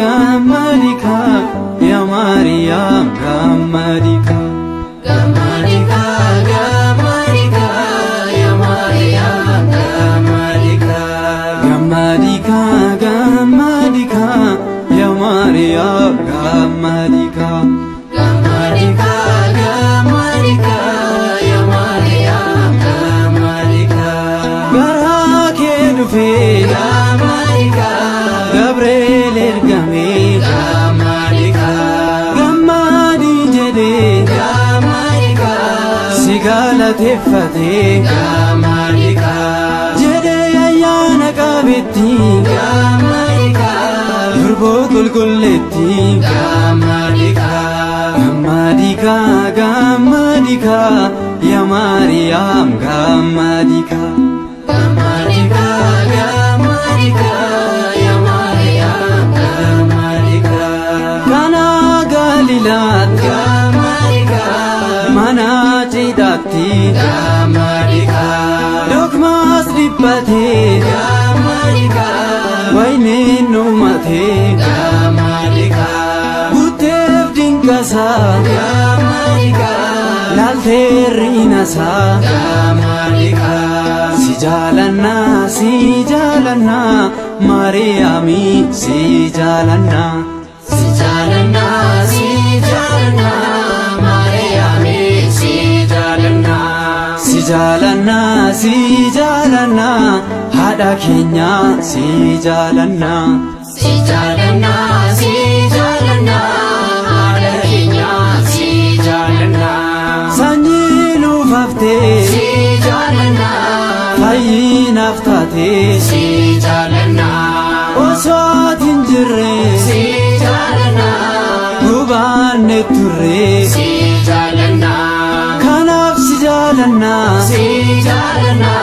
gammadika yaa Maariyaam gammadika. Gammadika gammadika yaa Maariyaam gammadika. Gammadika gammadika yaa Maariyaam gammadika. Gammadika gammadika yaa Maariyaam gammadika. Garaa kee dhufee Gammadika Gabriel ergamee gammadika gammadi jedhee gammadika si galateeffatee gammadika jedhee ayyaana qabetti gammadika durboo qulqulleetti. Gammadika Gammadika gammadika yaa Maariyaam gammadika. Gammadika gammadika yaa Maariyaam gammadika. Kana Galiilaatti Gammadika mana cidhaatti gammadika dogmaas dhiphatee gammadika wayiniin dhumatee gammadika guuteef dinqasaa gammadika laaltee riinasaa. Gammadika Si jaalannaa si jaalannaa Maariyaami si jaalannaa. Si jaalannaa si jaalannaa Maariyaami si jaalannaa. Si jaalannaa si jaalannaa haadha keenyaa si jaalannaa. Si jaalannaa si jaalannaa haadha keenyaa si jaalannaa. Sanyii nuuf haftee Si jaalannaa fayyinaaf taatee si jaalannaa. osoo ati hin jirre Si jaalannaa hubanne turre si jaalannaa. kanaaf si jaalannaa Si jaalannaa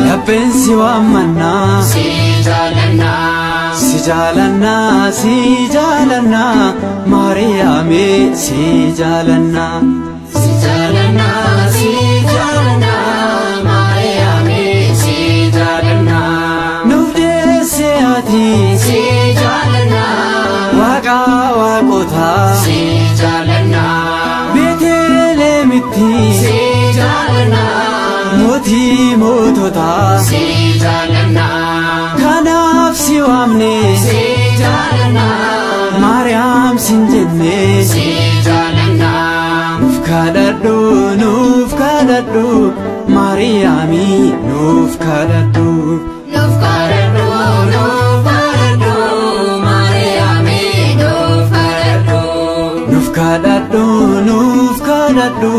lapheen si waammannaa. si jaalannaa. Si jaalannaa si jaalannaa Maariyaami si jaalannaa. Si jaalannaa si jaalannaa Maariyaami si jaalannaa. Nuuf deesse ati Si jaalannaa waaqa waaqotaa si jaalannaa. Beeteleemitti Si jaalannaa mootii moototaa si jaalannaa. kanaaf si waamne Si jaalannaa Maariyaam sin jenne. si jaalannaa. Nuuf kadhadhu nuuf kadhadhu Maariyaami nuuf kadhadhu. Nuuf kadhadhu nuuf kadhadhu Maariyaami nuuf kadhadhu. Nuuf kadhadhu nuuf kadhadhu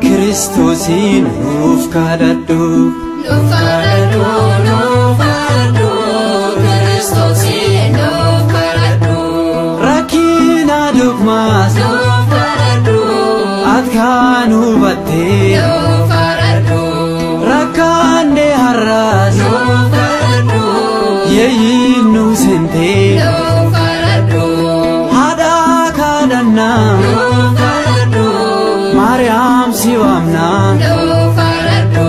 Kiristoosiin nuuf kadhadhu. Nuuf kadhadhu nuuf kadhadhu Kiristoosiin nuuf kadhadhu. Rakkina dogmaas Nuuf kadhadhu ati kan hubattee nuuf kadhadhu rakkaanne har'aas nuuf kadhadhu yeeyyiin nu seentee nuuf kadhadhu haadha kadhannaa nuuf kadhadhu Maariyaam si waamnaa. nuuf kadhadhu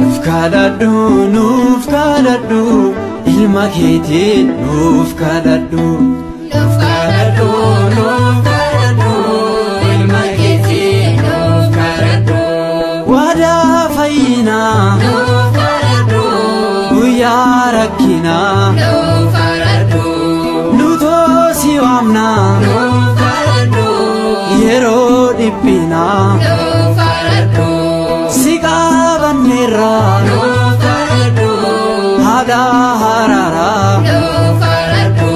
Nuuf kadhadhu nuuf kadhadhu ilma keetiin nuuf kadhadhu. Nuuf kadhadhu nuuf kadhadhu ilma keetiin nuuf kadhadhu. Waadaa fayyinaa Nuuf kadhadhu guyyaa rakkinaa nuuf kadhadhu nutoo si waamnaa nuuf kadhadhu yeroo dhiphinaa nuuf kadhadhu si qabanneerraa nuuf kadhadhu haadha haraaraa nuuf kadhadhu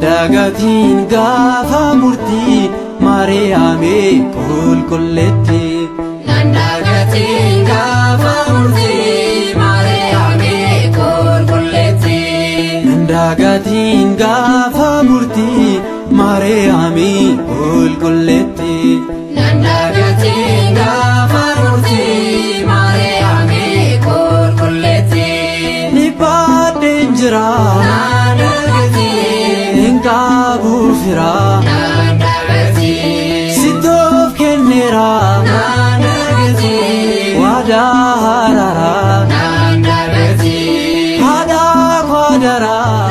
Dagatiin gaafa murtii Maariyaamee qulqulleetti. Nan dagatiin gaafa murtii Maariyaamee qulqulleetti. Dagatiin gaafa murtii Maariyaamee qulqulleetti. Nan dagatiin gaafa murtii Maariyaamee qulqulleetti. Dhibbadheen jira Nan dagatiin hin qabu fira nan dagatiin sittoof kenneera nan dagatiin waadaa haraaraa nan dagatiin haadha kwaadaraa.